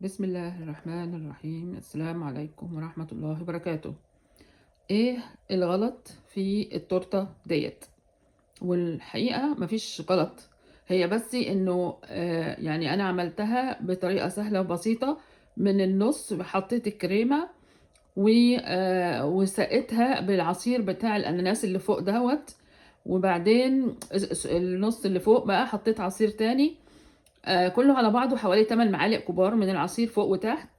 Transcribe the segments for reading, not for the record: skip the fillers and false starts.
بسم الله الرحمن الرحيم. السلام عليكم ورحمة الله وبركاته. ايه الغلط في التورتة ديت؟ والحقيقة مفيش غلط، هي بس انه يعني انا عملتها بطريقة سهلة وبسيطة. من النص حطيت الكريمة وسقيتها بالعصير بتاع الاناناس اللي فوق دهوت، وبعدين النص اللي فوق بقى حطيت عصير تاني، كله على بعضه حوالي 8 معالق كبار من العصير فوق وتحت.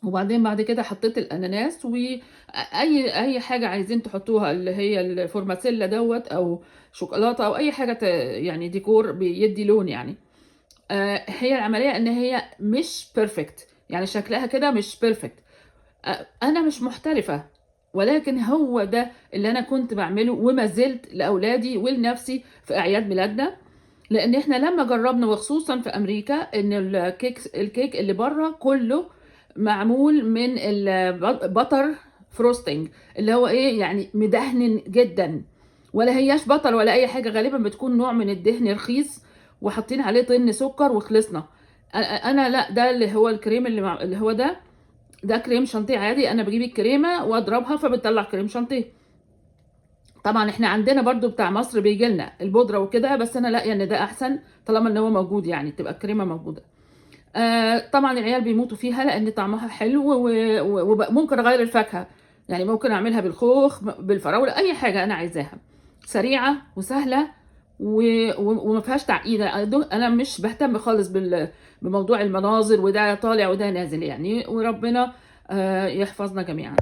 وبعدين بعد كده حطيت الاناناس واي اي حاجة عايزين تحطوها، اللي هي الفورماسيلا دوت او شوكولاتة او اي حاجة يعني ديكور بيدي لون يعني. هي العملية ان هي مش perfect، يعني شكلها كده مش perfect. انا مش محترفه، ولكن هو ده اللي انا كنت بعمله وما زلت لاولادي ولنفسي في اعياد ميلادنا. لان احنا لما جربنا، وخصوصا في امريكا، ان الكيك اللي بره كله معمول من ال butter frosting، اللي هو ايه يعني مدهن جدا، ولا هياش butter ولا اي حاجة، غالبا بتكون نوع من الدهن رخيص وحاطين عليه طن سكر وخلصنا. انا لا، ده اللي هو الكريم اللي هو ده كريم شانتيه عادي. انا بجيب الكريمة واضربها فبتطلع كريم شانتيه. طبعا احنا عندنا برضو بتاع مصر بيجي لنا البودره وكده، بس انا لاقيه ان ده احسن طالما ان هو موجود، يعني تبقى الكريمة موجودة. طبعا العيال بيموتوا فيها لان طعمها حلو، وممكن اغير الفاكهة، يعني ممكن اعملها بالخوخ بالفراوله، اي حاجة انا عايزاها. سريعة وسهلة وما فيهاش تعقيد. انا مش بهتم خالص بموضوع المناظر وده طالع وده نازل يعني. وربنا يحفظنا جميعا.